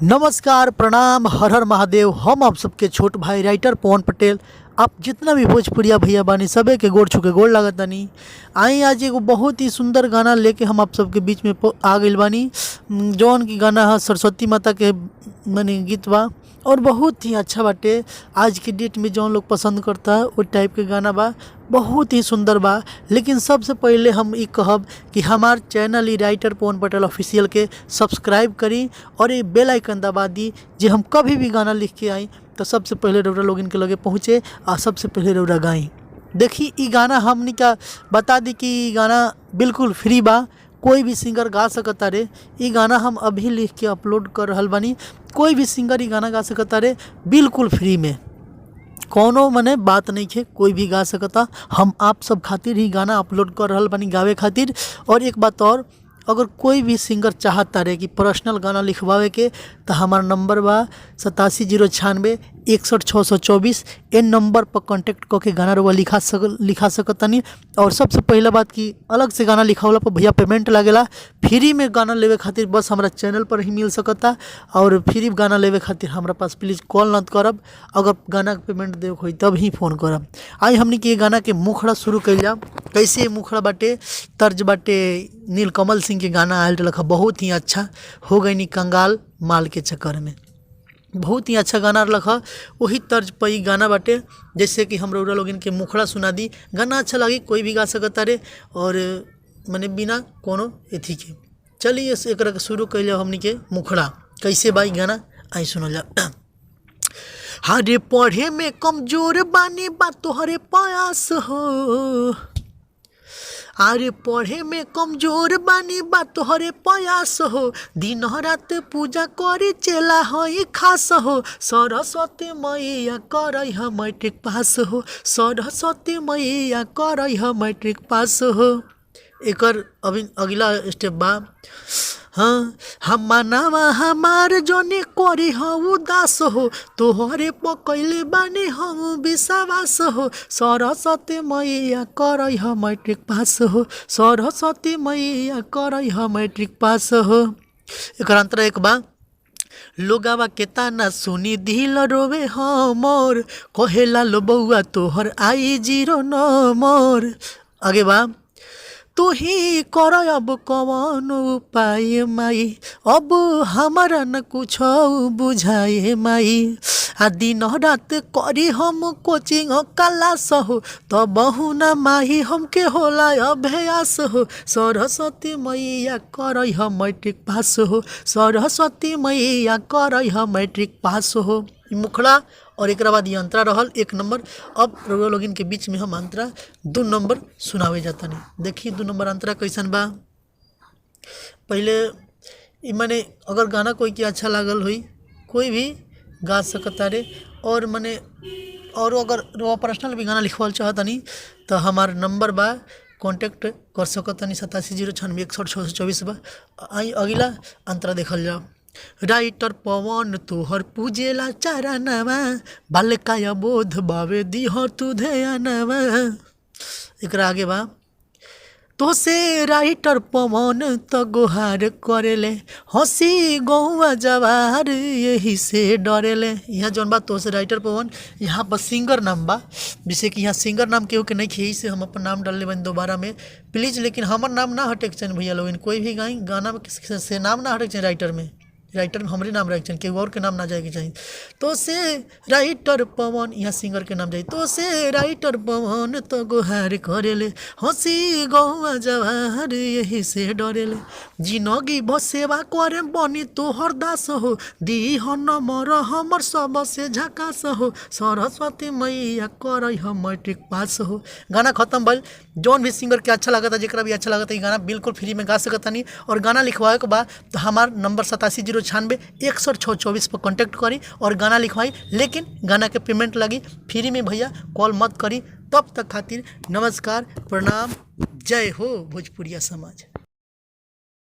नमस्कार, प्रणाम, हर हर महादेव। हम आप सबके छोट भाई राइटर पवन पटेल। आप जितना भी भोजपुरिया भैया बानी, सबे के गोड़ छू के गोड़ लागतानी। आई आज एगो बहुत ही सुंदर गाना लेके हम आप सबके बीच में आ गइल बानी, जौन की गाना है सरस्वती माता के मने गीत बा और बहुत ही अच्छा बाटे। आज के डेट में जौन लोग पसंद करता है वो टाइप के गाना बा, बहुत ही सुंदर बा। लेकिन सबसे पहले हम ई कहब कि हमार चैनल ई राइटर पवन पटेल ऑफिशियल के सब्सक्राइब करी और ये बेल आइकन दबा दी, जे हम कभी भी गाना लिख के आई तो सबसे पहले रउरा लोगन के लगे पहुँचे आ सबसे पहले रउरा गाई। देखी ई गाना हमनी का बता दी कि ई गाना बिल्कुल फ्री बा, कोई भी सिंगर गा सकता रे। ई गाना हम अभी लिख के अपलोड कर रहल बानी, कोई भी सिंगर ई गाना गा सकता रे बिल्कुल फ्री में, कोनो मने बात नहीं है, कोई भी गा सकता। हम आप सब खातिर ही गाना अपलोड कर रहल बानी गावे खातिर। और एक बात और, अगर कोई भी सिंगर चाहता रहे कि पर्सनल गाना लिखवावे के, तो हमार नंबर बा 8709661624। ए नंबर पर कांटेक्ट करके गाना रउआ लिखा सकतानी। और सबसे पहला बात कि अलग से गाना लिखावला पर भैया पेमेंट लागेला। फ्री में गाना लेवे खातिर बस हमरा चैनल पर ही मिल सकता और फ्री गाना लेवे खातिर हमरा पास प्लीज़ कॉल मत करब, अगर गाना के पेमेंट देवे के होई तब ही फ़ोन करब। आई हमनी के गाना के मुखड़ा शुरू कइल जाओ। कैसे मुखड़ा बाटे, तर्ज बाटे नीलकमल सिंह के गाना आयल रहा, बहुत ही अच्छा हो गई नी कंगाल माल के चक्कर में, बहुत ही अच्छा गाना रहा। वही तर्ज पर ई गाना बाटे, जैसे कि हम रउरा लोगन के मुखड़ा सुना दी। गाना अच्छा लगी, कोई भी गा सकता रे और मने बिना कोनो अथी के। चलिए एकरा के शुरू कइल जाओ हमनी के मुखड़ा कैसे बा ई गाना, आई सुनल जाओ। हरे पढ़े में कमजोर बानी बा तोहरे प्रयास हो, अरे पढ़े में कमजोर बानी बा तोहरे प्रयास हो, दिन रात पूजा करे चेला हई खास हो, सरस्वती मैया करई ह मैट्रिक पास हो, सरस्वती मैया करई ह मैट्रिक पास हो। एकर अभी अगला स्टेप बा, हाँ हम मनावा हमार जोनी करी ह उदास हो, तोहरे पकैले बानी हम विश्वास हो, सरस्वती मैया करई ह मैट्रिक पास हो, सरस्वती मैया करई ह मैट्रिक पास हो। एकर अंतरा एक बा, लोगावा के ताना सुनी दिल रोवे हमर, कहेला लो बउआ तोहर आई जीरो नंबर। आगे बा, तू ही कर अब कवन उपाय माई, अब हमारा न कुछ बुझाए माई, आ दिन रात करी हम कोचिंग क्लास हो, तब न माही हमके होला अभ्यास हो, सरस्वती मैया करई ह मैट्रिक पास हो, सरस्वती मैया करई ह मैट्रिक पास हो। ई मुखड़ा और एकरा बाद ई अंतरा रहल एक नंबर। अब रउआ लोगन के बीच में हम अंतरा 2 नंबर सुनावे जातानी। देखी 2 नंबर अंतरा कैसन बा। पहले ई मने अगर गाना कोई के अच्छा लागल होई कोई भी गा सकता रे। और मने और अगर रउआ पर्सनल भी गाना लिखवाल चाहतानी तो हमार नंबर बा, कांटेक्ट कर सकतानी 8709661624 बा। आई अगला अंतरा देखल जाओ। राइटर पवन तोहर पूजेला चरणवा, बालका बोध बावे दीह तू ध्यानवा। एकरा आगे बा, तो से राइटर पवन त गोहार करेले, हंसी गौवा जवार यही से डरेले। यहाँ जौन बा तो से राइटर पवन, यहाँ पर सिंगर नाम बा, जैसे कि यहाँ सिंगर नाम केहू के नहीं खे, से हम अपन नाम डालले बानी दोबारा में प्लीज़। लेकिन हमर नाम ना हटे के चाही भैया लोगन, कोई भी गाई गाना में से नाम ना हटे के चाही, राइटर में, राइटर में हमरे नाम रहे के चाही, केहू और के नाम ना जाए के चाही। तो से राइटर पवन, यहाँ सिंगर के नाम जाई, तो से राइटर पवन तो गोहार करेले, हंसी गौवा जवार यही से डरेले, जिनगी बसेवा करे बनी तोहर दास हो, दीह नमर हमर सब से झकास हो, सरस्वती मैया करई ह मैट्रिक पास हो। गाना खत्म भइल। जौन भी सिंगर के अच्छा लागता, जेकरा भी अच्छा लागता, ई गाना बिल्कुल फ्री में गा सकतानी। और गाना लिखवावे के बा तो हमार नंबर 8709661624 पर कांटेक्ट करी और गाना लिखवाई, लेकिन गाना के पेमेंट लगी। फ्री में भैया कॉल मत करी। तब तक खातिर नमस्कार, प्रणाम, जय हो भोजपुरिया समाज।